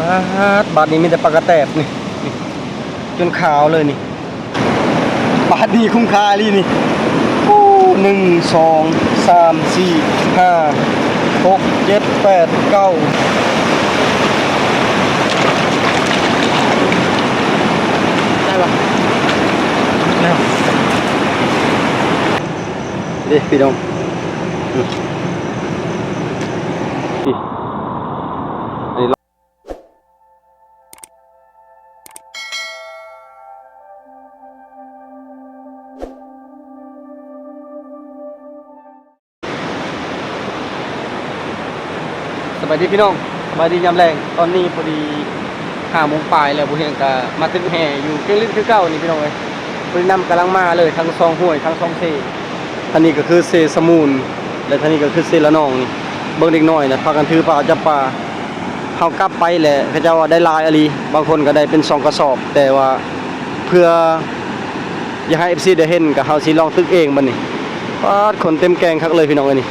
ປາດ ບາດນີ້ມີແຕ່ປາກະແຕບນີ້ ນີ້ ຈົນຂາວເລີຍນີ້. ບາດນີ້ຄຸ້ມຄ່າອີ່ຫຼີນີ້. ໂອ້ ໜຶ່ງ ສອງ ສາມ ສີ່ ຫ້າ ຫົກ ເຈັດ ແປດ ເກົ້າ ໄດ້ບໍ່? ໄດ້. ເດ້ພີ່ນ້ອງ ອືມ ນີ້ ອັນນີ້ ສະບາຍດີພີ່ນ້ອງ ສະບາຍດີຍາມແລງ. ຕອນນີ້ພໍດີຫ້າໂມງປາຍແລ້ວ ບໍ່ຮຽງກະມາຕຶກແຮ່ຢູ່ກຽງລິດຄືເກົ່ານີ້ພີ່ນ້ອງເອີຍ. ຜູ້ນຳກຳລັງມາເລີຍ ທັງຊ່ອງຫ້ວຍ ທັງຊ່ອງເຊ. ທາງນີ້ກໍຄືເຊສະມູນ ແລະ ທາງນີ້ກໍຄືເຊລະນອງນີ້. ເບິ່ງເດັກນ້ອຍນະ ພາກັນຖືປາຈັບປາ. ເຮົາກັບໄປແຫຼະ ເຂົາເຈົ້າວ່າໄດ້ຫຼາຍອີ່ຫຼີ ບາງຄົນກໍໄດ້ເປັນສອງກະສອບ ແຕ່ວ່າເພື່ອຢາກໃຫ້ເອັຟຊີໄດ້ເຫັນ ກໍເຮົາຊິລອງຕຶກເອງບັດນີ້. ປາດ ຄົນເຕັມແກ່ງຄັກເລີຍພີ່ນ້ອງເອີຍນີ້.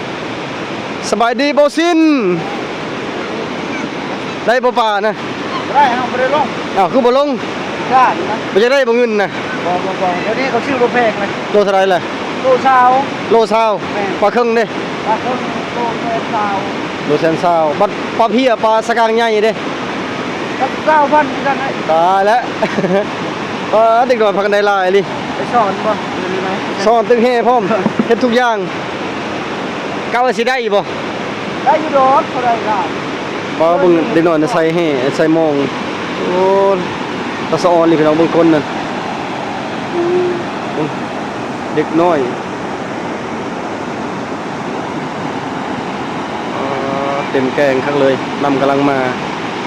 ສະບາຍດີບໍ່ຊິນ ໄດ້ບໍ່ປານະ? ບໍ່ໄດ້ ເຮົາບໍ່ໄດ້ລົງ. ອ້າວ ຄືບໍ່ລົງ? ຢ້ານນະ. ບໍ່ຢາກໄດ້ບໍ່ເງິນນະ? ບໍ່ ບໍ່ ບໍ່ ດຽວນີ້ເຂົາຊື້ບໍ່ແພງນະ. ໂລເທົ່າໃດລະ? ໂລຊາວ. ໂລຊາວ. ແມ່ນ. ປາເຄິ່ງເດ້? ປາເຄິ່ງໂລແສນຊາວ. ໂລແສນຊາວ. ບັດປາເພຍ ປາສະກາງໃຫຍ່ເດ້? ຈັກຊາວພັນຄືກັນ. ຕາຍແລ້ວ ປາດ ເດັກນ້ອຍພາກັນໄດ້ຫຼາຍອີ່ຫຼີ. ໄປສອນບໍ່? ຫຼື ຫຼື ໄປສອນຕຶກແຮ່ພ້ອມ ເຮັດທຸກຢ່າງ. ກະວ່າຊິໄດ້ຢູ່ບໍ່? ໄດ້ຢູ່ດອກ ພໍໄດ້ຫຼາຍ. ປາດ ເບິ່ງເດັກນ້ອຍນະ ໃສ່ແຮ່ ໃສ່ມອງ. ໂອ້ ຕາສະອອນອີ່ຫຼີພີ່ນ້ອງ ເບິ່ງຄົນນັ້ນ. ເດັກນ້ອຍ ເອີ ເຕັມແກ່ງຄັກເລີຍ. ນຳກຳລັງມາ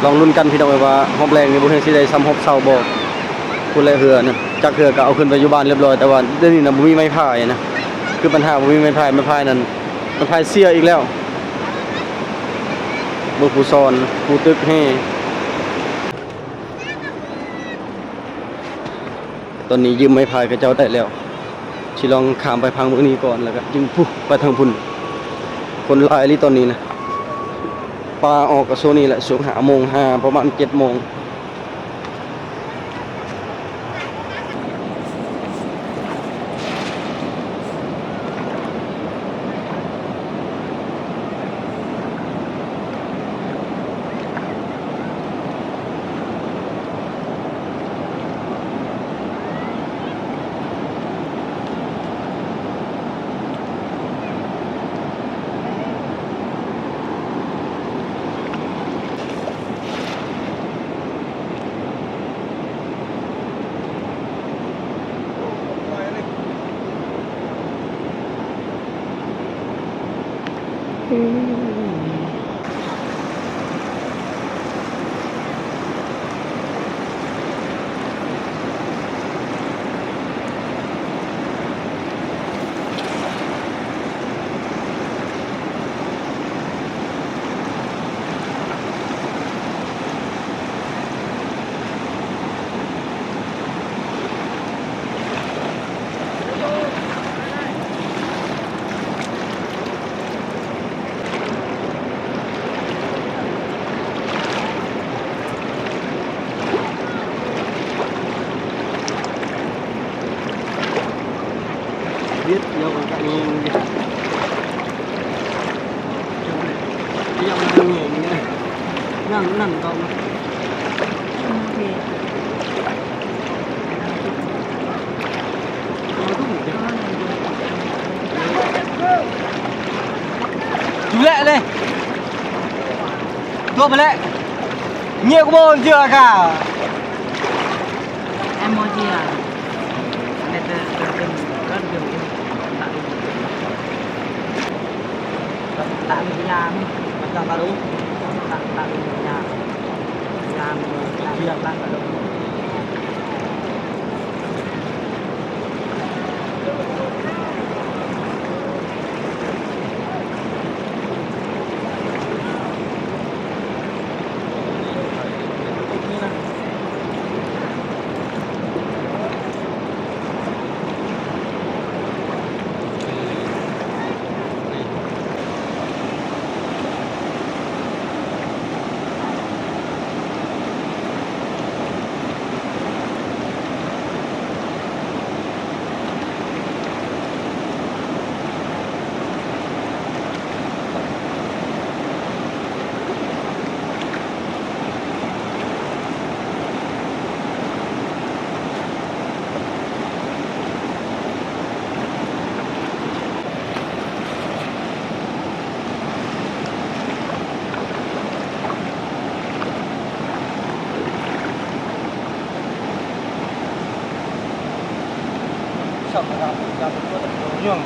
ລອງລຸ້ນກັນພີ່ນ້ອງເອີຍ ວ່າຮອບແລງນີ້ບໍ່ຮູ້ຊິໄດ້ຊ່ຳຮອບເຊົ້າບໍ່. ພຸ້ນແຫຼະເຮືອນະ ຈັກເຮືອກໍເອົາຂຶ້ນໄປຢູ່ບ້ານລຽບລ້ອຍ ແຕ່ວ່າດຽວນີ້ນະບໍ່ມີໄມ້ພາຍນະ. ຄືບັນຫາບໍ່ມີໄມ້ພາຍ ໄມ້ພາຍນັ້ນ ໄມ້ພາຍເສຍອີກແລ້ວ. ເບິ່ງຜູ້ສອນ ຜູ້ຕຶກແຮ່. ຕອນນີ້ຢືມໄມ້ພາຍເຂົາເຈົ້າໄດ້ແລ້ວ ຊິລອງຂ້າມໄປພັງເບິ່ງນີ້ກ່ອນ ແລ້ວກໍຈຶ່ງພຸ້ນ ໄປທາງພຸ້ນ. ຄົນຫຼາຍອີ່ຫຼີຕອນນີ້ນະ. ປາອອກກໍຊ່ວງນີ້ແຫຼະ ຊ່ວງຫ້າໂມງ ຫາປະມານເຈັດໂມງ. ເຮັດ ດຽວກໍກະແຍງເດ້ ດຽວມັນແຍງເດ້ ນັ້ນ ນັ້ນກໍ Julek leh. Tu belek. Nyek mo jua ka. Emo jia. Mete terjun, terjun. Tak, tak jam. Tak, tak jam. Jam, tak, tak. ຊ່ວງ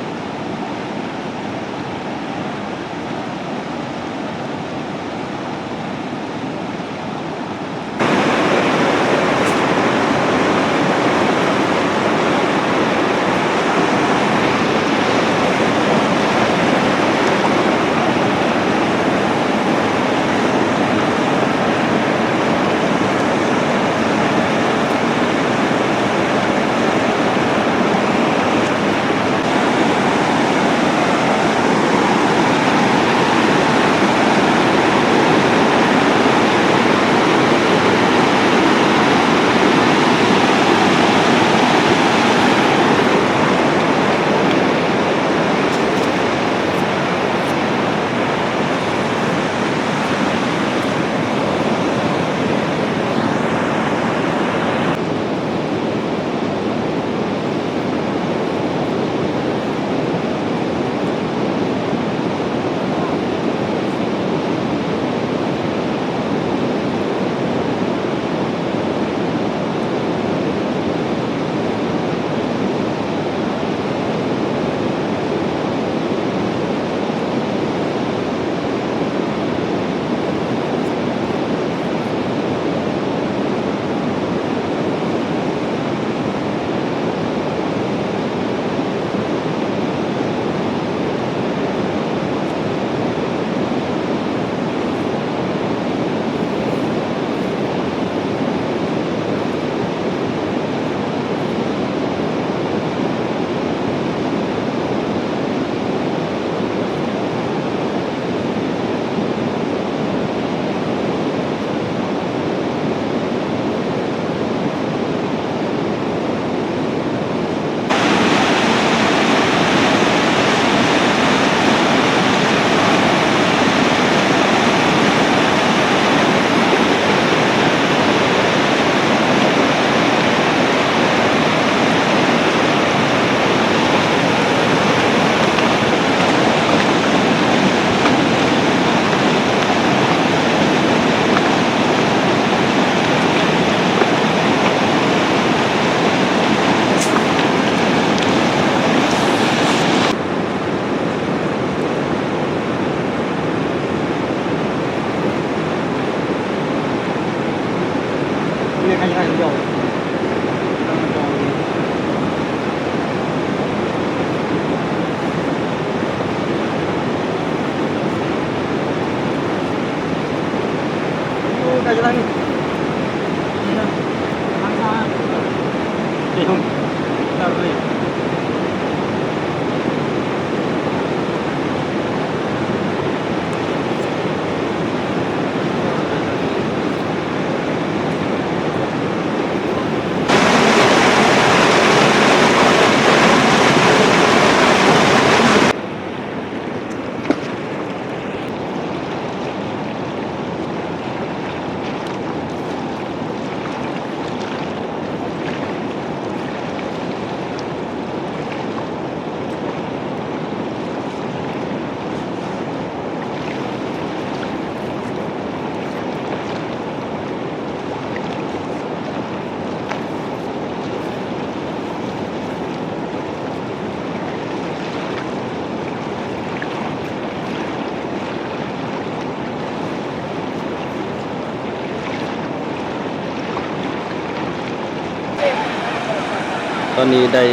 ຕອນນີ້ໄດ້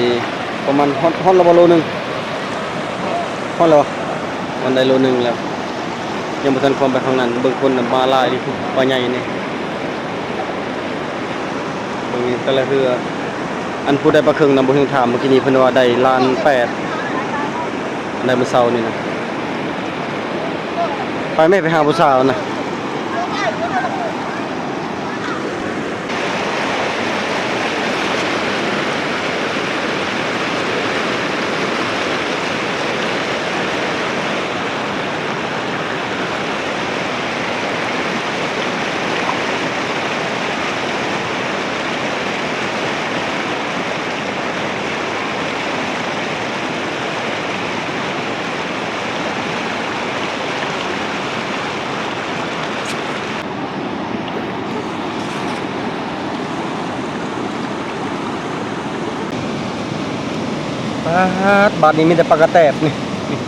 ປະມານຮອດ ຮອດແລ້ວບໍ່ໂລໜຶ່ງ? ຮອດແລ້ວ ມັນໄດ້ໂລໜຶ່ງແລ້ວ. ຍັງບໍ່ທັນຄວາມໄປຂ້າງນັ້ນ ເບິ່ງຄົນນະມາຫຼາຍເດ ປາໃຫຍ່ນີ້ ເບິ່ງນີ້ແຕ່ລະເຮືອ. ອັນຜູ້ໄດ້ປາເຄິ່ງນະ ບໍ່ເຖິງຖາມ ມື້ກີ້ນີ້ເພິ່ນວ່າໄດ້ລ້ານແປດ ໄດ້ມື້ເຊົ້ານີ້ນະ. ໄປແມ້ ໄປຫາຜູ້ສາວນະ. ບາດນີ້ມີແຕ່ປາກະແຕບນີ້ ນີ້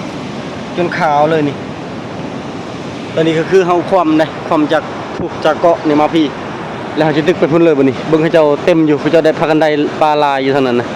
ຈົນຂາວເລີຍນີ້. ຕອນນີ້ກໍຄືເຮົາຄວ່ຳເດ້ ຄວ່ຳຈາກພູ ຈາກເກາະນີ້ມາພີ້ ແລ້ວເຮົາຈະຕຶກໄປພຸ້ນເລີຍບັດນີ້. ເບິ່ງເຂົາເຈົ້າເຕັມຢູ່ ເຂົາເຈົ້າໄດ້ພາກັນໄດ້ປາຫຼາຍຢູ່ທາງນັ້ນນະ.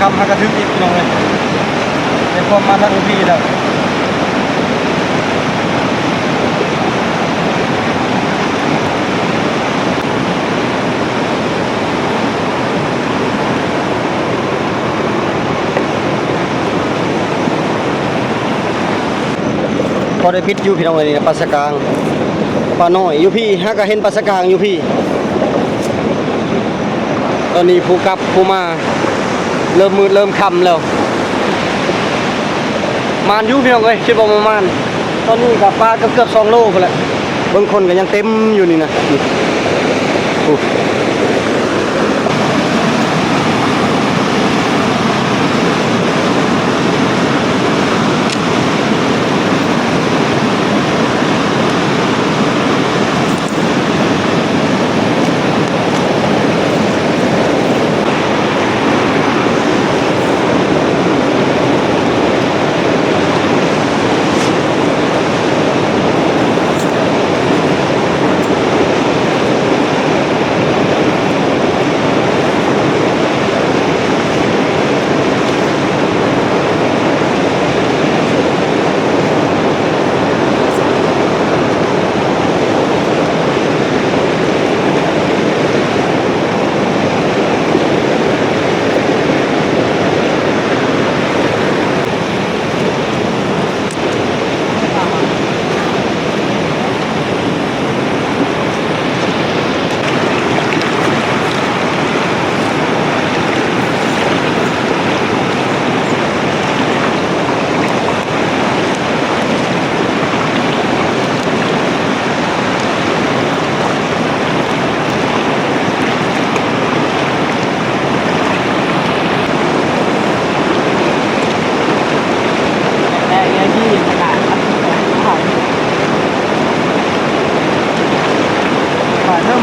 ຄ່ຳໆ ຫາກະຖືກອີກ ພີ່ນ້ອງເອີຍ ໄດ້ຄວາມມາທາງພີ້ແລ້ວ. ພໍໄດ້ປິດຢູ່ພີ່ນ້ອງເອີຍ ນີ້ປາສະກາງ ປານ້ອຍຢູ່ພີ້ ຫາກະເຫັນປາສະກາງຢູ່ພີ້. ຕອນນີ້ຜູ້ກັບຜູ້ມາ ເລີ່ມມືດເລີ່ມຄ່ຳແລ້ວ. ມານຢູ່ພີ່ນ້ອງເອີຍ ຄິດວ່າບໍ່ມານ. ຕອນນີ້ກໍປາເກືອບໆ ສອງໂລພຸ້ນແຫຼະ. ເບິ່ງຄົນກໍຍັງເຕັມຢູ່ນີ້ນະ ນີ້ ໂອ້. ເ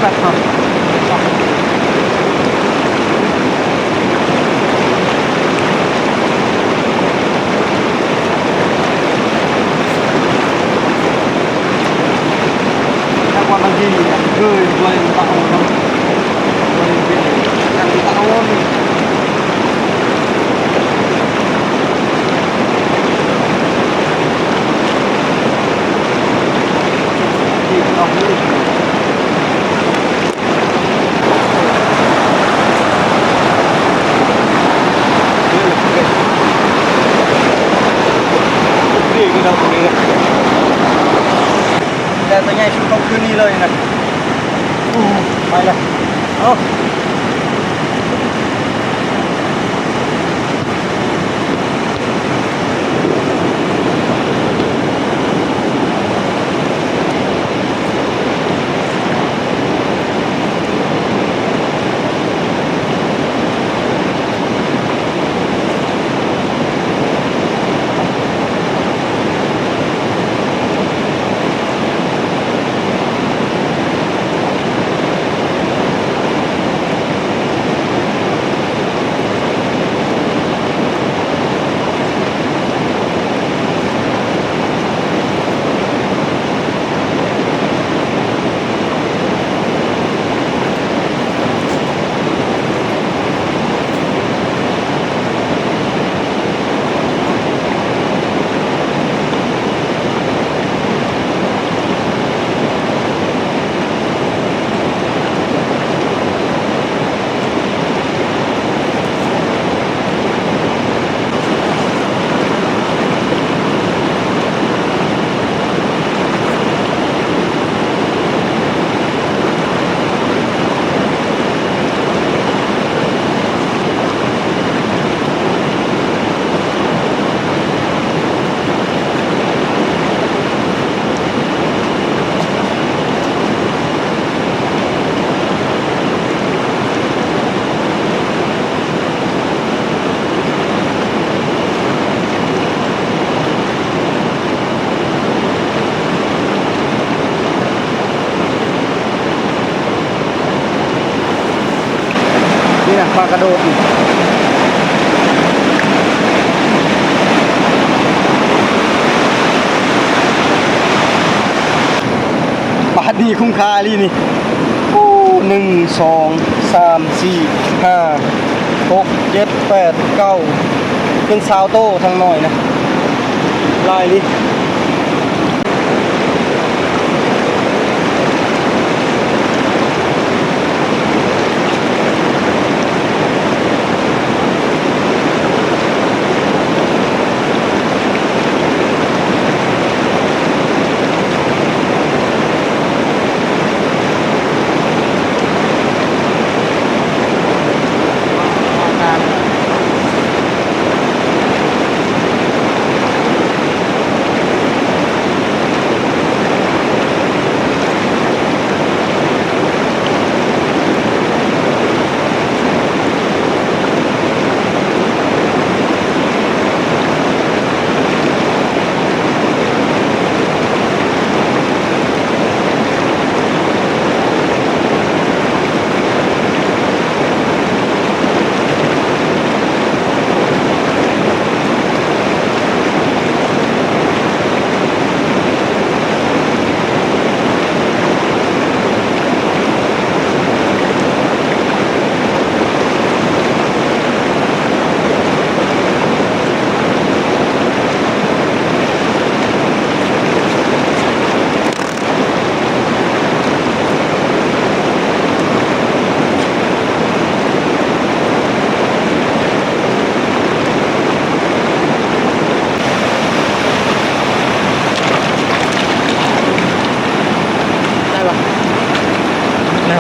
ແປັດເນາະ ແຕ່ວ່າບາງທີເຄີຍບໍ່ໄດ້ຕາໂອນເນາະ ບໍ່ໄດ້ເປັນຫຍັງຕາໂອນ. ແຕ່ຕົວໃຫຍ່ສຸດຂອງຄືນນີ້ເລີຍນະ. ໂອ້ ໄປລະ ເອົາ. ນີ້ນະ ປາກະໂດດນີ້ ບາດນີ້ຄຸ້ມຄ່າອີ່ຫຼີນີ້. ໂອ້ ໜຶ່ງ ສອງ ສາມ ສີ່ ຫ້າ ຫົກ ເຈັດ ແປດ ເກົ້າ ເປັນຊາວໂຕທັງນ້ອຍນະ ຫຼາຍອີ່ຫຼີ. ໄດ້ບໍ່? ໄດ້.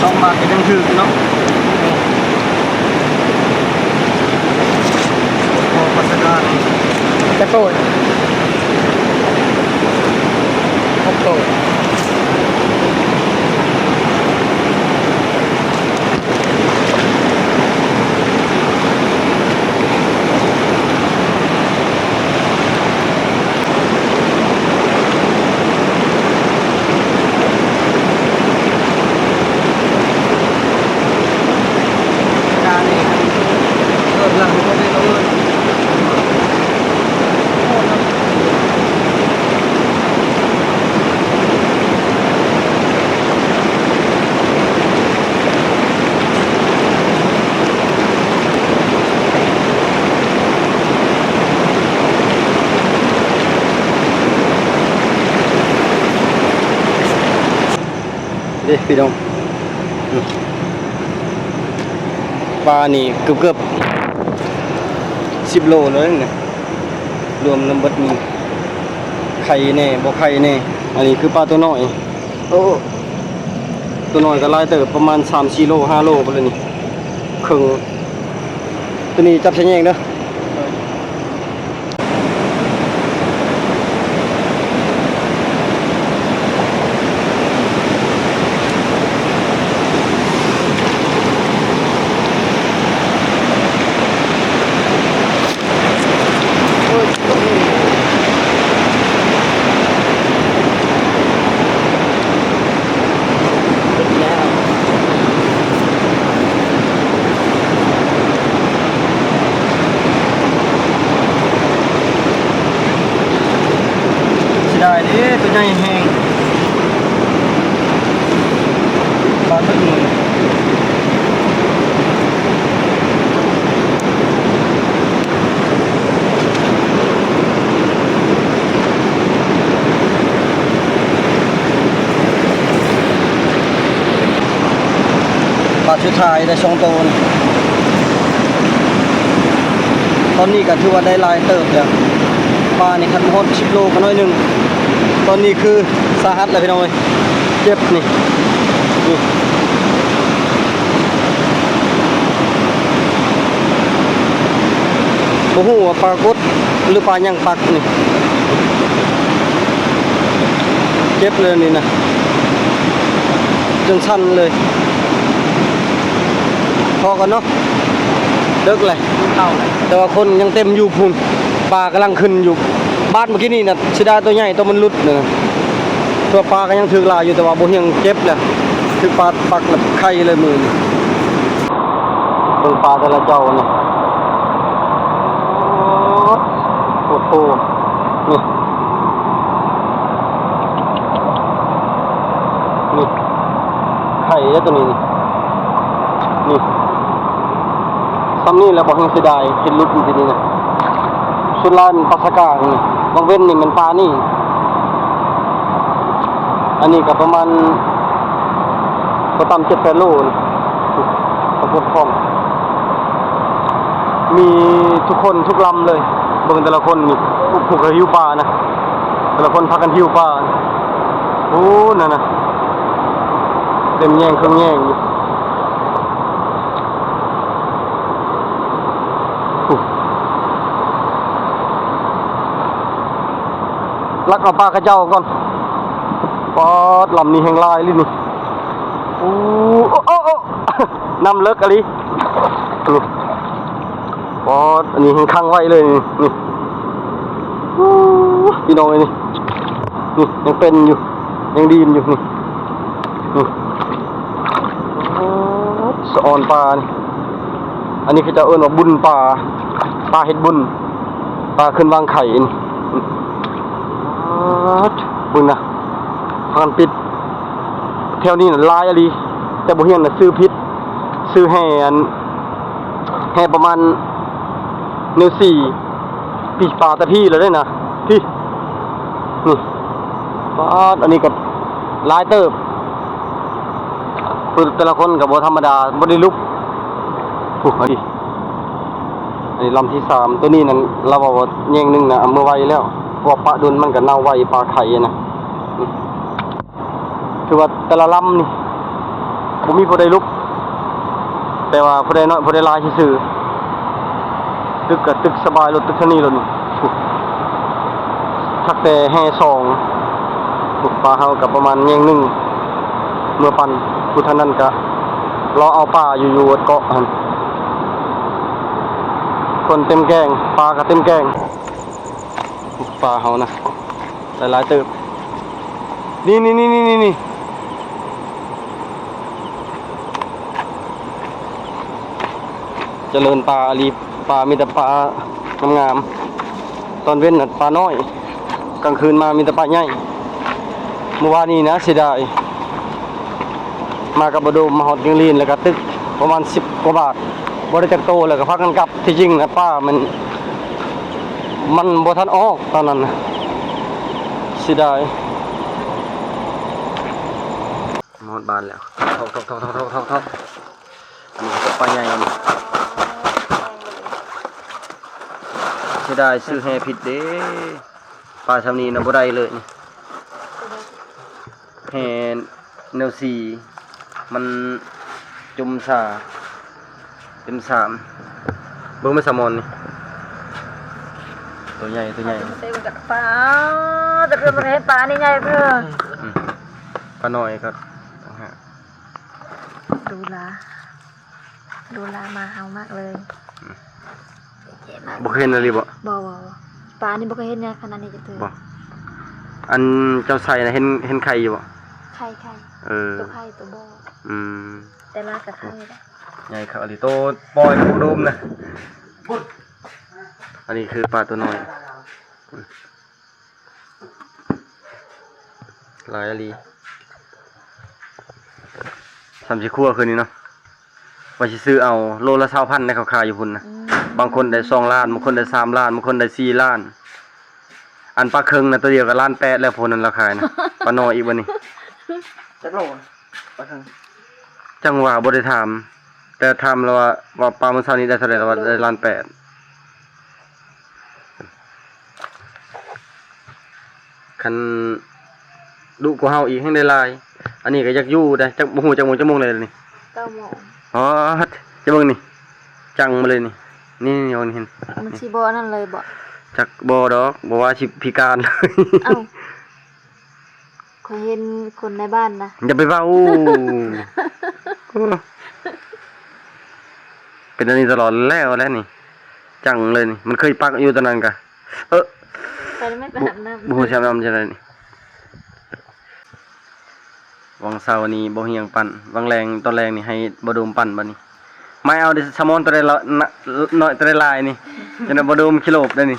ສອງບາດກໍຍັງຖືກເນາະ. ພໍປາສະການ ແຕ່ໂຕ ຫົກໂຕ. ເດ້ພີ່ນ້ອງ ອືມ ປານີ້ເກືອບໆ ສິບໂລເລີຍນີ້ ລວມນຳເບິດນີ້ ໄຂ່ແດ່ ບໍ່ໄຂ່ແດ່. ອັນນີ້ຄືປາຕົວນ້ອຍ ໂອ້ ຕົວນ້ອຍກໍຫຼາຍເຕີບ ປະມານສາມສີ່ໂລ ຫ້າໂລພຸ້ນແຫຼະນີ້ ເຄິ່ງ. ຕົວນີ້ຈັບໃສ່ແຍງເດີ. ເສຍດາຍເດ້ ຕົວໃຫຍ່ແຮງ ບາດເບິດມື. ບາດສຸດທ້າຍໄດ້ສອງໂຕນະ ຕອນນີ້ກໍຖືວ່າໄດ້ຫຼາຍເຕີບແລ້ວ ປານີ້ຄັນຮອດສິບໂລກໍໜ້ອຍໜຶ່ງ ຕອນນີ້ຄືສາຫັດແລ້ວພີ່ນ້ອງເອີຍ ເຈັບນີ້ ນີ້ ບໍ່ຮູ້ວ່າປາກົດ ຫຼືປາຫຍັງປັກນີ້ ເຈັບເລີຍນີ້ນະ ຈົນສັ່ນເລີຍ. ພໍກັນເນາະ ເດິກແຫຼະ ແຕ່ວ່າຄົນຍັງເຕັມຢູ່ພຸ້ນ ປາກຳລັງຂຶ້ນຢູ່ ບາດເມື່ອກີ້ນີ້ນະ ເສຍດາຍຕົວໃຫຍ່ ຕົວມັນຫຼຸດນະ ຕົວປາກໍຍັງຖືກຫຼາຍຢູ່ ແຕ່ວ່າບໍ່ຮຽງເຈັບແຫຼະ ຖືກປາປັກແລ້ວໄຄເລີຍມື້ນີ້. ເບິ່ງປາແຕ່ລະເຈົ້ານີ້ ໂອ້ໂຫ ນີ້ ນີ້ ໄຂ່ເດ້ຕົວນີ້ ນີ້ ນີ້ ຊ່ຳນີ້ແຫຼະ ບໍ່ແຮງເສຍດາຍ ເຫັນຫຼຸດຢູ່ທີ່ນີ້ນະ ສ່ວນຫຼາຍມັນປາສະກາງນີ້ ບາງເວັນນີ້ແມ່ນປານີ້ ອັນນີ້ກໍປະມານ ບໍ່ຕ່ຳເຈັດແປດໂລນະ ປາກົດຂອງ ມີທຸກຄົນທຸກລຳເລີຍ ເບິ່ງແຕ່ລະຄົນນີ້ ຜູ້ກໍຫິ້ວປານະ ແຕ່ລະຄົນພາກັນຫິ້ວປາ ໂອ້ ນັ້ນນະ ເຕັມແຍງເຄິ່ງແຍງຢູ່ ໂອ້ ລັກເອົາປາເຂົາເຈົ້າກ່ອນ ປາດ ລຳນີ້ແຮງຫຼາຍອີ່ຫຼີນີ້ ໂອ້ ໂອ້ ໂອ້ ໂອ້ ນ້ຳເລິກອີ່ຫຼີ ນີ້ ປອດ ອັນນີ້ແຮງຂັງໄວ້ເລີຍນີ້ ນີ້ ພີ່ນ້ອງເອີຍ ນີ້ ນີ້ຍັງເປັນຢູ່ ຍັງດີນຢູ່ ນີ້ ນີ້ ປອດ ສະອອນປານີ້ ອັນນີ້ເຂົາເຈົ້າເອີ້ນວ່າບຸນປາ ປາເຮັດບຸນ ປາຂຶ້ນວາງໄຂ່ນີ້ ປອດ ເບິ່ງນະ ພາກັນປິດ ແຖວນີ້ນະຫຼາຍອີ່ຫຼີ ແຕ່ບໍ່ຮຽນນະ ຊື່ຜິດ ຊື່ແຮ່ອັນ ແຮ່ປະມານນິ້ວສີ່ ປີ ປາແຕ່ພີ້ແລ້ວເດ້ນະ ພີ້ ນີ້ ປາດ ອັນນີ້ກໍຫຼາຍເຕີບ ຄືແຕ່ລະຄົນກໍບໍ່ທຳມະດາ ບໍ່ໄດ້ຫຼຸບ ໂອ້ ອັນນີ້ ອັນນີ້ລຳທີສາມ ໂຕນີ້ນັ້ນລາວເວົ້າວ່າແຍງໜຶ່ງນະ ເອົາເມືອໄວ້ແລ້ວ ເພາະວ່າປະດົນມັນກໍເນົ່າໄວ ປາໄຂ່ນະ ນີ້ ຖືວ່າແຕ່ລະລຳນີ້ບໍ່ມີຜູ້ໃດຫຼຸບ ແຕ່ວ່າຜູ້ໃດໜ້ອຍຜູ້ໃດຫຼາຍຊື່ໆ ຕຶກກໍຕຶກສະບາຍໂລດ ຕຶກເທົ່ານີ້ໂລດນີ້ ທັກແຕ່ແຮ່ສອງ ປາເຮົາກໍປະມານແຍງໜຶ່ງ ເມືອປັ່ນ ຜູ້ທາງນັ້ນກໍລໍເອົາປາຢູ່ ຢູ່ເກາະຫັ້ນ ຄົນເຕັມແກ້ງ ປາກໍເຕັມແກ້ງ ປາເຮົານະ ຫຼາຍໆເຕີບ ນີ້ໆໆໆ ຈະເລີນປາອີ່ຫຼີ ປາມີແຕ່ປາງາມໆ ຕອນເວັນນະປານ້ອຍ ກາງຄືນມາມີແຕ່ປາໃຫຍ່ ມື້ວານນີ້ນະເສຍດາຍ ມາກັບບໍ່ໂດມ ມາຮອດກຽງລີນ ແລ້ວກໍຕຶກປະມານສິບກວ່າບາດ ບໍ່ໄດ້ຈັກໂຕ ແລ້ວກໍພາກັນກັບ ທີ່ຈິງນະປາມັນ ມັນບໍ່ທັນອອກຕອນນັ້ນນະ ເສຍດາຍ ມ ຮອດບ້ານແລ້ວ. ທອກໆໆໆໆໆ ອັນນີ້ກໍປາໃຫຍ່ອັນນີ້. ເສຍດາຍຊື້ແຫຜິດເດ້. ປາຊ່ຳນີ້ນະບໍ່ໄດ້ເລີຍນີ້. ແຫແນວສີ່ ມັນຈຸ່ມສາ ເຕັມສາມ. ເບິ່ງແມ່ສາມອນນີ້ ໂຕໃຫຍ່ ໂຕໃຫຍ່. ປາ ແຕ່ເພິ່ນບໍ່ເຫັນປານີ້ໃຫຍ່ເພິ່ນ. ອືມ ປານ້ອຍກໍຕ່າງຫາກ. ດູລາ ດູລາມາເຮົາມາກເລີຍ. ອືມ ບໍ່ເຄີຍເຫັນອີ່ຫຼີບໍ່? ບໍ່ ບໍ່ ບໍ່. ປານີ້ບໍ່ເຄີຍເຫັນໃຫຍ່ຂະໜາດນີ້ຈັກເທື່ອ. ບໍ່ ອັນເຈົ້າໃສ່ນະ ເຫັນ ເຫັນໄຂ່ຢູ່ບໍ່? ໄຂ່ ໄຂ່. ເອີ ໂຕໄຂ່ໂຕບໍ່. ອືມ ແຕ່ລາກະໄຂ່. ໂອ້ ໃຫຍ່ຄັກອີ່ຫຼີ ໂຕປ່ອຍໂດມນະ. ອັນນີ້ຄືປາໂຕນ້ອຍ. ຫຼາຍອີ່ຫຼີ ສາມສີ່ຄົວຄືນນີ້ເນາະ. ວ່າຊິຊື້ເອົາໂລລະຊາວພັນ ໄດ້ເຂົາຂາຍຢູ່ພຸ້ນນະ. ອືມ ບາງຄົນໄດ້ສອງລ້ານ ບາງຄົນໄດ້ສາມລ້ານ ບາງຄົນໄດ້ສີ່ລ້ານ. ອັນປາເຄິງນະ ໂຕດຽວກໍລ້ານແປດແລ້ວ ພວກນັ້ນລາວຂາຍນະ. ປານ້ອຍອີກບັດນີ້. ຈັກໂລປາເຄິງ? ຈັ່ງວ່າບໍ່ໄດ້ຖາມ ແຕ່ຖາມລາວວ່າ ວ່າປາມື້ເຊົ້ານີ້ໄດ້ເທົ່າໃດ ລາວວ່າໄດ້ລ້ານແປດ. ຄັນດຸກວ່າເຮົາອີກແຮ່ງໄດ້ຫຼາຍ. ອັນນີ້ກໍຢາກຢູ່ໄດ໋. ຈັກ ບໍ່ຮູ້ຈັກໂມງ ຈັກໂມງແລ້ວນີ້? ເກົ້າໂມງ. ອໍ ເຈົ້າເບິ່ງນີ້ ຈັງມາເລີຍນີ້. ນີ້ໆ ນີ້ເຫັນ ມັນຊິບໍ່ອັນນັ້ນເລີຍບໍ່? ຈັກ ບໍ່ດອກ ບໍ່ວ່າຊິພິການເລີຍ. ເອົ້າ ຂ້ອຍເຫັນຄົນໃນບ້ານນະ. ຢ່າໄປເວົ້າ. ເປັນອັນນີ້ຕະຫຼອດແລ້ວແຫຼະນີ້. ຈັງເລີຍນີ້. ມັນເຄີຍປັກຢູ່ຕອນນັ້ນກະ ເອີ ໄປແລ້ວແມ່ ໄປອາບນ້ຳ. ບໍ່ ບໍ່ຮູ້ຊິອາບນ້ຳຈັ່ງໃດນີ້. ຫວ່າງເຊົ້ານີ້ບໍ່ຮຽງປັ່ນ. ຫວ່າງແລງ ຕອນແລງນີ້ໃຫ້ບໍ່ໂດມປັ່ນບັດນີ້. ມາເອົາເດ້ ສະໝອນໂຕໃດລະ ນະ ນ້ອຍໂຕໃດຫຼາຍນີ້. ຈັ່ງໃດບໍ່ໂດມຂີ້ໂລບໄດ໋ນີ້.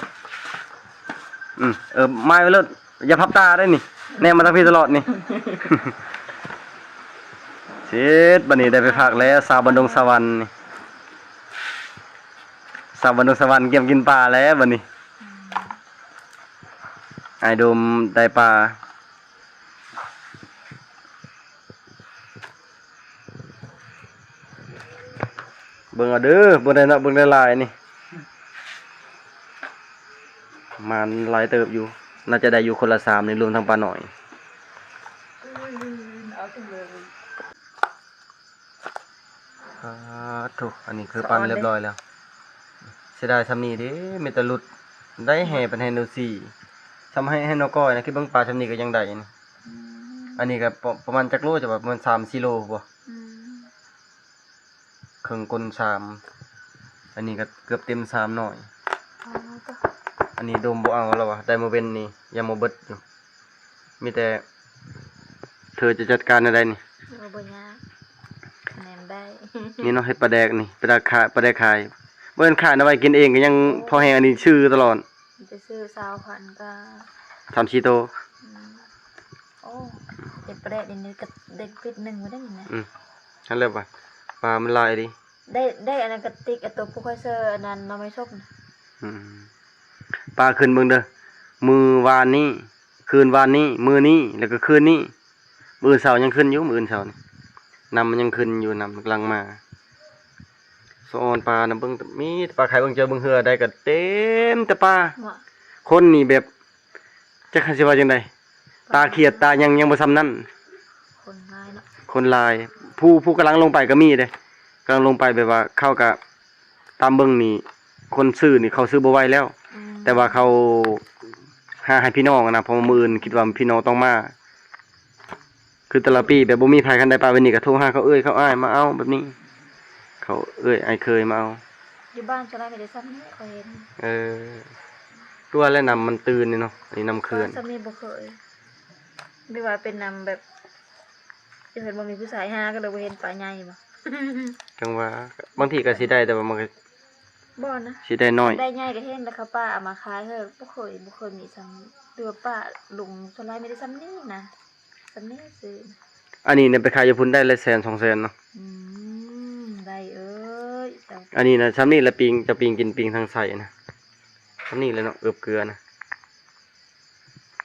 ອືມ ເອີ ມາໄວ້ໂລດ. ຢ່າພັບຕາໄດ້ນີ້ ແນມມາທາງພີ້ຕະຫຼອດນີ້. ເສັດ ບັດນີ້ໄດ້ໄປພັກແລ້ວ ຊາວບ້ານດົງສະຫວັນນີ້. ຊາວບ້ານດົງສະຫວັນກຽມກິນປາແລ້ວບັດນີ້. ອ້າຍໂດມໄດ້ປາ. ເບິ່ງເອົາເດີ ເບິ່ງໄດ້ເນາະ ເບິ່ງໄດ້ຫຼາຍນີ້ ໝານຫຼາຍເຕີບຢູ່ ໜ້າຈະໄດ້ຢູ່ຄົນລະສາມນີ້ ລວມທັງປານ້ອຍ. ອາ ໂທ້ ອັນນີ້ຄືປັ່ນຮຽບຮ້ອຍແລ້ວ. ເສຍດາຍຊ່ຳນີ້ເດ້ ມີແຕ່ຫຼຸດໄດ້ແຫ່ ເປັນແຫ່ໂນຊີ ຊ່ຳໃຫ້ ໃຫ້ນອກກ້ອຍນະ ຄິດເບິ່ງປາຊ່ຳນີ້ກໍຍັງໄດ້ນີ້. ອືມ ອັນນີ້ກໍປະ ປະມານຈັກໂລ ຈະວ່າປະມານສາມສີ່ໂລບໍ່? ອືມ ເຄິ່ງກົ້ນສາມ ອັນນີ້ກໍເກືອບເຕັມສາມນ້ອຍ. ອໍ ອັນນີ້ໂດມບໍ່ເອົາແລ້ວວ່າ ໄດ້ມື້ເວັນນີ້ຍັງບໍ່ເບິດຢູ່. ມີແຕ່ເທີຈະຈັດການແນວໃດນີ້? ໂອ້ ບໍ່ຍາກ ແນມໄດ້. ນີ້ເນາະ ເຮັດປາແດກນີ້ ປາແດກຂາຍ ປາແດກຂາຍ ບໍ່ແມ່ນຂາຍນະ ໄວ້ກິນເອງກໍຍັງ ໂອ້ ພໍແຮງ. ອັນນີ້ຊື້ຕະຫຼອດ ໄປຊື້ຊາວພັນກໍສາມສີ່ໂຕ. ອືມ ໂອ້ ເຮັດປາແດກນີ້ກໍໄດ້ລິດໜຶ່ງໄວ້ໄດ້ນີ້ນະ. ອືມ ຫັ້ນແຫຼະວ່າ ປາມັນຫຼາຍອີ່ຫຼີ. ໄດ້ ໄດ້ອັນນັ້ນກະຕິກ ອັນໂຕຜູ້ຂ້ອຍເຊີ ອັນນັ້ນໜໍ່ໄມ້ສົບນະ. ອືມ ປາຂຶ້ນເບິ່ງເດີ ມື້ວານນີ້ ຄືນວານນີ້ ມື້ນີ້ ແລ້ວກໍຄືນນີ້ ມື້ອື່ນເຊົ້າຍັງຂຶ້ນຢູ່ ມື້ອື່ນເຊົ້ານີ້ ນ້ຳມັນຍັງຂຶ້ນຢູ່ ນ້ຳກຳລັງມາ. ສະອອນປານະ ເບິ່ງມີແຕ່ປາໄຂ່ ເບິ່ງເຈີເບິ່ງເຮືອໃດກໍເຕັມແຕ່ປາ. ຄົນນີ້ແບບ ຈັກຊິວ່າຈັ່ງໃດ ຕາຂຽດຕາຫຍັງຍັງບໍ່ຊ່ຳນັ້ນ. ຄົນຫຼາຍເນາະ ຄົນຫຼາຍ ຜູ້ ຜູ້ກຳລັງລົງໄປກໍມີເດ້ ກຳລັງລົງໄປ ແບບວ່າເຂົາກະຕາມເບິ່ງນີ້ ຄົນຊື້ນີ້ເຂົາຊື້ບໍ່ໄຫວແລ້ວ. ອືມ ແຕ່ວ່າເຂົາຫາໃຫ້ພີ່ນ້ອງນະ ເພາະວ່າມື້ອື່ນຄິດວ່າພີ່ນ້ອງຕ້ອງມາ. ຄືແຕ່ລະປີແບບບໍ່ມີໃຜ ຄັນໄດ້ປາແບບນີ້ກໍໂທຫາເຂົາເອື້ອຍເຂົາອ້າຍມາເອົາແບບນີ້ ເຂົາເອື້ອຍອ້າຍເຄີຍມາເອົາ. ຢູ່ບ້ານສ່ວນຫຼາຍມີແຕ່ຊ່ຳນີ້ຂ້ອຍເຫັນ. ເອີ ຄືວ່າແຫຼະ ນ້ຳມັນຕື້ນນີ້ເນາະ ອັນນີ້ນ້ຳເຂື່ອນ. ຊ່ຳນີ້ບໍ່ເຄີຍ ຫຼືວ່າເປັນນ້ຳແບບ ເພິ່ນບໍ່ມີຜູ້ຊາຍຫາ ກໍເລີຍບໍ່ເຫັນປາໃຫຍ່ບໍ? ຈັ່ງວ່າ ບາງທີກໍຊິໄດ້ ແຕ່ວ່າມັນກໍ ບໍ່ນະ ຊິໄດ້ໜ້ອຍ ໄດ້ໃຫຍ່ກໍເຫັນ ແຕ່ເຂົາປາເອົາມາຂາຍເຮີ ບໍ່ເຄີຍ ບໍ່ເຄີຍມີຊ່ຳນີ້ ຫຼືວ່າປາລົງສ່ວນຫຼາຍມີແຕ່ຊ່ຳນີ້ນະ. ຊ່ຳນີ້ຊື່ ອັນນີ້ນະ ໄປຂາຍຢູ່ພຸ້ນໄດ້ຫຼາຍແສນສອງແສນເນາະ. ອືມ ໄດ້ເອີຍ ອັນນີ້ນະ ຊ່ຳນີ້ລະ ປີ້ງ ຈະປີ້ງກິນປີ້ງທາງໃສນະ ຊ່ຳນີ້ແຫຼະເນາະ ເອີບເກືອນະ.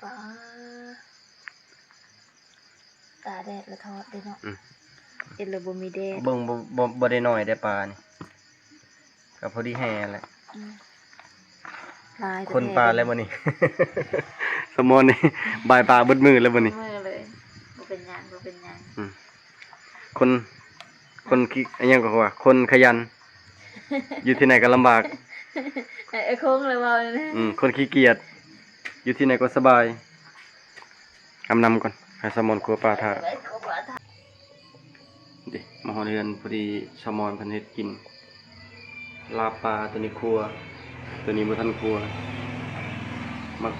ປາ ແດດລະທອດເດ້ເນາະ. ອືມ ເຮັດແລ້ວບໍ່ມີແດດ. ເບິ່ງ ບໍ່ ບໍ່ ບໍ່ໄດ້ໜ້ອຍເດ້ປານີ້ ກໍພໍດີແຮ່ແຫຼະ. ອືມ ຫຼາຍແທ້ໆ. ຄົນປາແລ້ວມື້ນີ້ ສະໝອນນີ້ບາຍປາເບິດມື້ແລ້ວມື້ນີ້. ມື້ເລີຍ ບໍ່ເປັນຫຍັງ ບໍ່ເປັນຫຍັງ. ອືມ ຄົນ ຄົນຂີ້ ອີຫຍັງກໍວ່າ ຄົນຂະຫຍັນ ຢູ່ທີ່ໃດກໍລຳບາກ. ເອີ ຄົງເລີຍເວົ້ານີ້ນະ. ອືມ ຄົນຂີ້ກຽດ ຢູ່ທີ່ໃດກໍສະບາຍ. ອາບນ້ຳກ່ອນ ໃຫ້ສາວມອນຄົວປາຖ້າ. ເດ້ ມາຮອດເຮືອນພໍດີ ສາວມອນເພິ່ນເຮັດກິນ ລາບປາ ໂຕນີ້ຄົວ ໂຕນີ້ບໍ່ທັນຄົວ. ໝາກ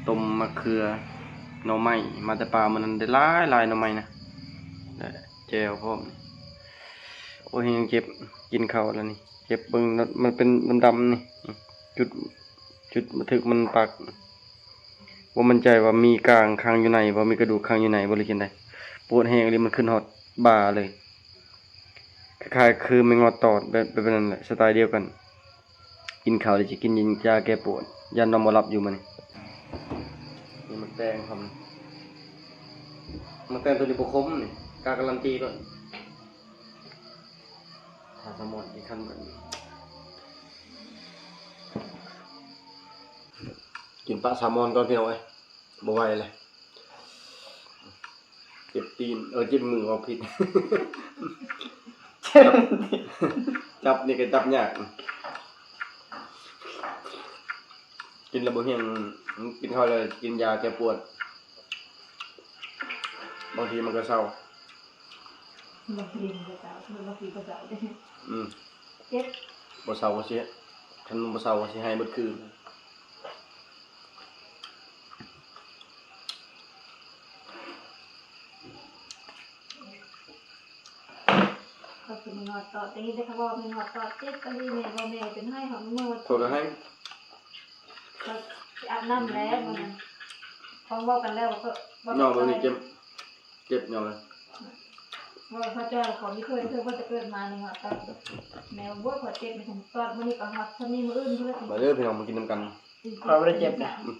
ຕົ້ມ ໝາກເຂືອ ໜໍ່ໄມ້ ມາແຕ່ປ່າມື້ນັ້ນໄດ້ຫຼາຍໆ ໜໍ່ໄມ້ນະ ແລະ ແຈ່ວພ້ອມ. ໂອ້ຍ ຍັງເຈັບ ກິນເຂົ້າແລ້ວນີ້ ເຈັບເບິ່ງ ມັນເປັນດຳໆ ນີ້ ຈຸດ ຈຸດ ມັນຖືກ ມັນປັກ. ບໍ່ໝັ້ນໃຈວ່າມີກ້າງຂັງຢູ່ໃນບໍ່ ມີກະດູກຂັງຢູ່ໃນບໍ່ ຫຼືຈັ່ງໃດ. ປວດແຮງອີ່ຫຼີ ມັນຂຶ້ນຮອດບ່າເລີຍ ຄ້າຍໆ ຄືແມງງອດຕອດ ແບບ ແບບນັ້ນແຫຼະ ສະໄຕລ໌ດຽວກັນ. ກິນເຂົ້າແລ້ວຊິກິນຢາແກ້ປວດ ຢ້ານນອນບໍ່ຫຼັບຢູ່ມື້ນີ້. ນີ້ໝາກແຕງພ້ອມ ໝາກແຕງໂຕນີ້ບໍ່ຂົມນີ້ ກາກາລັນຕີໂລດ. ຖ້າສາວມອນກິນຄັນເບິດ ກິນປາສາວມອນກ່ອນພີ່ນ້ອງເອີຍ ບໍ່ໄຫວແລ້ວ ເຈັບຕີນ ເອີ ເຈັບມື ເວົ້າຜິດ ຈັບ ຈັບນີ້ກໍຈັບຍາກ. ກິນແລ້ວບໍ່ຮຽງ ກິນເຂົ້າແລ້ວກິນຢາແກ້ປວດ ບາງທີມັນກໍເຊົາ. ບາງທີມັນກໍເຊົາ ບາງທີກໍເຊົາເດ້. ອືມ ເຈັບ ບໍ່ເຊົາກໍຊິ ຄັນມັນບໍ່ເຊົາກໍຊິໄຫ້ເບິດຄືນ. ກໍຄືມີງອດຕອດ ໄດ້ຍິນແຕ່ເຂົາເວົ້າມີງອດຕອດເຈັບອີ່ຫຼີ ແມ່ນບໍ່ ແມ່ເປັນໄຫ້ເຂົາເມື່ອ ເຂົາກໍໄຫ້ ກໍຊິອາບນ້ຳແລ້ວມື້ນັ້ນ ເຂົາເວົ້າກັນແລ້ວກໍເວົ້າ ເນາະ ເບິ່ງນີ້ເຈັບ ເຈັບຍອມເລີຍ ເວົ້າເຂົາເຈົ້າ ເຂົາມີເຄີຍ ເຄີຍວ່າແຕ່ເກີດມານີ້ງອດຕອດ ແມ່ວ່າ ໂອ້ຍ ຂ້ອຍເຈັບ ແມ່ນຕອດ ມື້ນີ້ກໍຮອດສ່ຳນີ້ ມື້ອື່ນເພິ່ນ ມາເດີພີ່ນ້ອງ ມາກິນນຳກັນ. ຂ້ອຍບໍ່ໄດ້ເຈັບນະ ອືມ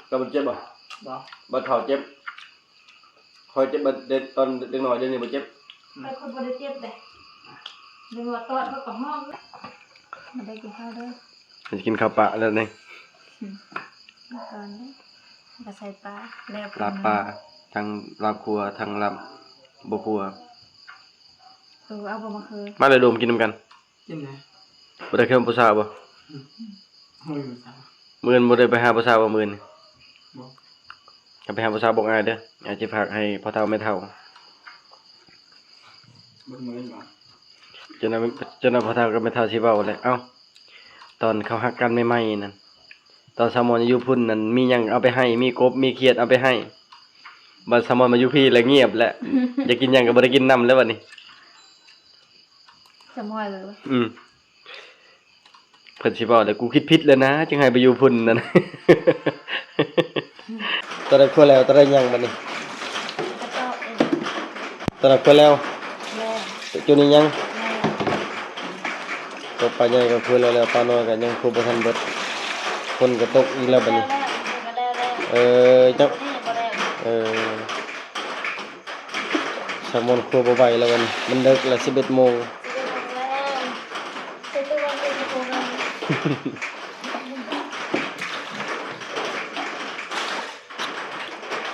ເຈົ້າບໍ່ເຈັບບໍ່? ບໍ່ ບັດເຖົ້າເຈັບ. ຂ້ອຍເຈັບບັດເດັກ ຕອນເດັກນ້ອຍ ດຽວນີ້ບໍ່ເຈັບ. ອືມ ຂ້ອຍ ຂ້ອຍບໍ່ໄດ້ເຈັບເດ້ ເວລາຕອດຂ້ອຍກໍຮ້ອງ. ມາເດີ ກິນເຂົ້າເດີ ກິນເຂົ້າປະແລ້ວນີ້. ອືມ ເອົາກ່ອນເດີ ແລ້ວກໍໃສ່ປາ ແລ້ວ ລາບປາ ທັງລາບຄົວ ທັງລາບບໍ່ຄົວ. ເອີ ເອົາບໍ່ມາຄື ມາເດີ ໂດມ ກິນນຳກັນ. ຈັ່ງໃດ ບໍ່ໄດ້ເຄີຍຜູ້ສາວບໍ່? ອືມ ບໍ່ມີຜູ້ສາວ. ມື້ອື່ນບໍ່ໄດ້ໄປຫາຜູ້ສາວບໍ່ມື້ອື່ນ? ບໍ່. ຄັນໄປຫາຜູ້ສາວບອກອ້າຍເດີ ອ້າຍຊິຝາກໃຫ້ພໍ່ເຖົ້າແມ່ເຖົ້າ. ເບິ່ງມື້ອື່ນບໍ່? ຈົນວ່າ ຈົນວ່າພໍ່ເຖົ້າກັບແມ່ເຖົ້າຊິເວົ້າແຫຼະ. ເອົ້າ ຕອນເຂົາຮັກກັນໃໝ່ໆນັ້ນ ຕອນສາວມອນຢູ່ພຸ້ນນັ້ນ ມີຫຍັງເອົາໄປໃຫ້ ມີກົບມີຂຽດເອົາໄປໃຫ້. ບັດສາວມອນມາຢູ່ພີ້ແລ້ວງຽບແຫຼະ ຢາກກິນຫຍັງກໍບໍ່ໄດ້ກິນນຳແລ້ວບັດນີ້. ສາວມອນເລີຍ ອືມ ເພິ່ນຊິເວົ້າແລ້ວ ກູຄິດຜິດແລ້ວນະ ຈຶ່ງໃຫ້ໄປຢູ່ພຸ້ນນັ້ນ. ຕອນໃດຄົວແລ້ວ ຕອນໃດຍັງບັດນີ້? ຕອນໃດຄົວແລ້ວ ແລ້ວ ຈຸດນີ້ຍັງ ແລ້ວ ຕົກປາໃຫຍ່ກໍຄືແລ້ວ ແລ້ວ ປານ້ອຍກໍຍັງຄົວບໍ່ທັນເບິດ ຝົນກໍຕົກອີກແລ້ວບັດນີ້ ແລ້ວ ແລ້ວ ເອີ ເຈົ້າ ນີ້ບໍ່ແລ້ວ ເອີ. ສາວມອນຄົວບໍ່ໄຫວແລ້ວບັດນີ້ ມັນເດິກແລ້ວ ສິບເອັດໂມງ ສິບເອັດໂມງແລ້ວ ເຮັດແຕ່ວັນເຮັດແຕ່ໂມງ.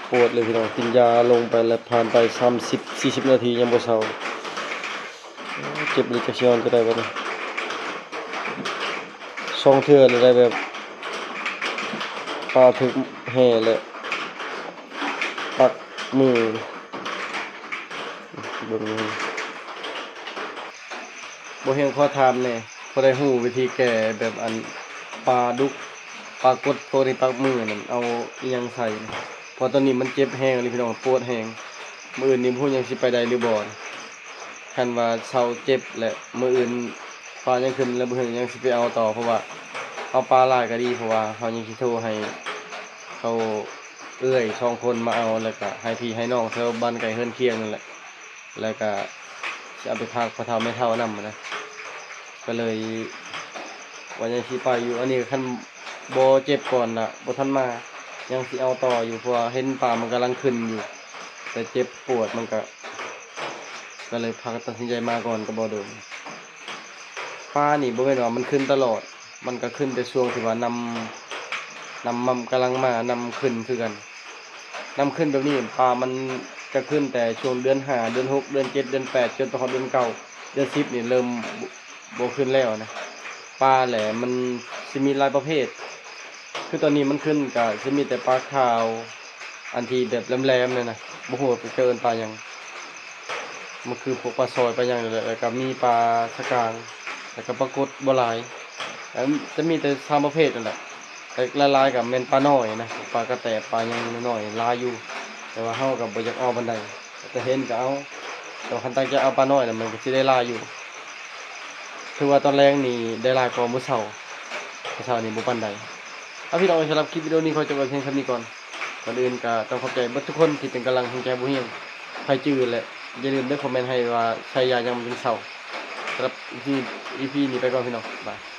ປວດເລີຍພີ່ນ້ອງ ກິນຢາລົງໄປແລ້ວ ຜ່ານໄປສາມສິບ ສີ່ສິບນາທີຍັງບໍ່ເຊົາ. ເຈັບເລີຍ ຈັກຊິນອນຈັ່ງໃດບັດນີ້ ສອງເທື່ອແລ້ວໄດ໋ ແບບປາຖືກແຮ່ແລ້ວປັກມື ເບິ່ງ ບໍ່ຮຽງຂໍຖາມແດ່ ພໍໄດ້ຮູ້ວິທີແກ້ແບບອັນປາດຸກ ປາກົດ ພວກນີ້ປັກມືນັ້ນ ເອົາອີ່ຫຍັງໃສ່? ເພາະຕອນນີ້ມັນເຈັບແຮງອີ່ຫຼີພີ່ນ້ອງ ປວດແຮງ ມື້ອື່ນນີ້ບໍ່ຮູ້ຍັງຊິໄປໄດ້ຫຼືບໍ່. ຄັນວ່າເຊົາເຈັບແລ້ວ ມື້ອື່ນປາຍັງຂຶ້ນແລ້ວ ບໍ່ຮູ້ຍັງຊິໄປເອົາຕໍ່ ເພາະວ່າເອົາປາຫຼາຍກໍດີ ເພາະວ່າເຮົາຍັງຊິໂທໃຫ້ເຂົາເອື້ອຍສອງຄົນມາເອົາ ແລ້ວກະໃຫ້ພີ່ໃຫ້ນ້ອງແຖວບ້ານໃກ້ເຮືອນຄຽງນັ້ນແຫຼະ ແລ້ວກະຊິເອົາໄປຝາກພໍ່ເຖົ້າແມ່ເຖົ້ານຳນະ ກໍເລີຍວ່າຍັງຊິໄປຢູ່. ອັນນີ້ຄັນບໍ່ເຈັບກ່ອນນະ ບໍ່ທັນມາ ຍັງຊິເອົາຕໍ່ຢູ່ ເພາະວ່າເຫັນປາມັນກຳລັງຂຶ້ນຢູ່. ແຕ່ເຈັບປວດມັນກະ ກະເລີຍພາກັນຕັດສິນໃຈມາກ່ອນກະບໍ່ດົນ. ປານີ້ບໍ່ແມ່ນວ່າມັນຂຶ້ນຕະຫຼອດ, ມັນກະຂຶ້ນແຕ່ຊ່ວງທີ່ວ່ານ້ຳ ນ້ຳມັນກຳລັງມາ ນ້ຳຂຶ້ນຄືກັນ. ນ້ຳຂຶ້ນແບບນີ້ ປາມັນຈະຂຶ້ນແຕ່ຊ່ວງເດືອນຫ້າ ເດືອນຫົກ ເດືອນເຈັດ ເດືອນແປດ ຈົນໄປຮອດເດືອນເກົ້າ ເດືອນສິບນີ້ເລີ່ມບໍ່ ບໍ່ຂຶ້ນແລ້ວນະ. ປາແຫຼະມັນຊິມີຫຼາຍປະເພດ ຄືຕອນນີ້ມັນຂຶ້ນກະຊິມີແຕ່ປາຂາວ ອັນທີ່ແບບແຫຼມໆນັ້ນນະ ບໍ່ຮູ້ວ່າເຂົາເອີ້ນປາຫຍັງ ມັນຄືພວກປາຊອຍປາຫຍັງນີ້ແຫຼະ ແລ້ວກະມີປາສະກາງ ແລ້ວກະປາກົດບໍ່ຫຼາຍ ແລ້ວຈະມີແຕ່ສາມປະເພດນັ້ນແຫຼະ. ແຕ່ຫຼາຍໆກະແມ່ນປານ້ອຍນະ ພວກປາກະແຕ ປາຫຍັງນ້ອຍໆຫຼາຍຢູ່ ແຕ່ວ່າເຮົາກະບໍ່ຢາກເອົາປານໃດ ແຕ່ເຫັນກະເອົາ ແຕ່ວ່າຄັນຕັ້ງໃຈເອົາປານ້ອຍນະ ມັນກະຊິໄດ້ຫຼາຍຢູ່. ຖືວ່າຕອນແລງນີ້ໄດ້ຫຼາຍກວ່າມື້ເຊົ້າ ມື້ເຊົ້ານີ້ບໍ່ປານໃດ. ເອົາ ພີ່ນ້ອງເອີຍ ສຳລັບຄລິບວິດີໂອນີ້ຂໍຈົບໄວ້ພຽງສ່ຳນີ້ກ່ອນ. ກ່ອນອື່ນກະຕ້ອງຂອບໃຈເບິດທຸກຄົນທີ່ເປັນກຳລັງແຮງໃຈໃຫ້ບ່າວຮຽງ. ໃຜຈື່ແຫຼະ ຢ່າລືມເດີຄອມເມັນໃຫ້ວ່າໃຊ້ຢາຫຍັງມັນຈຶ່ງເຊົາ. ສຳລັບອີພີນີ້ໄປກ່ອນ ພີ່ນ້ອງ ບາຍ.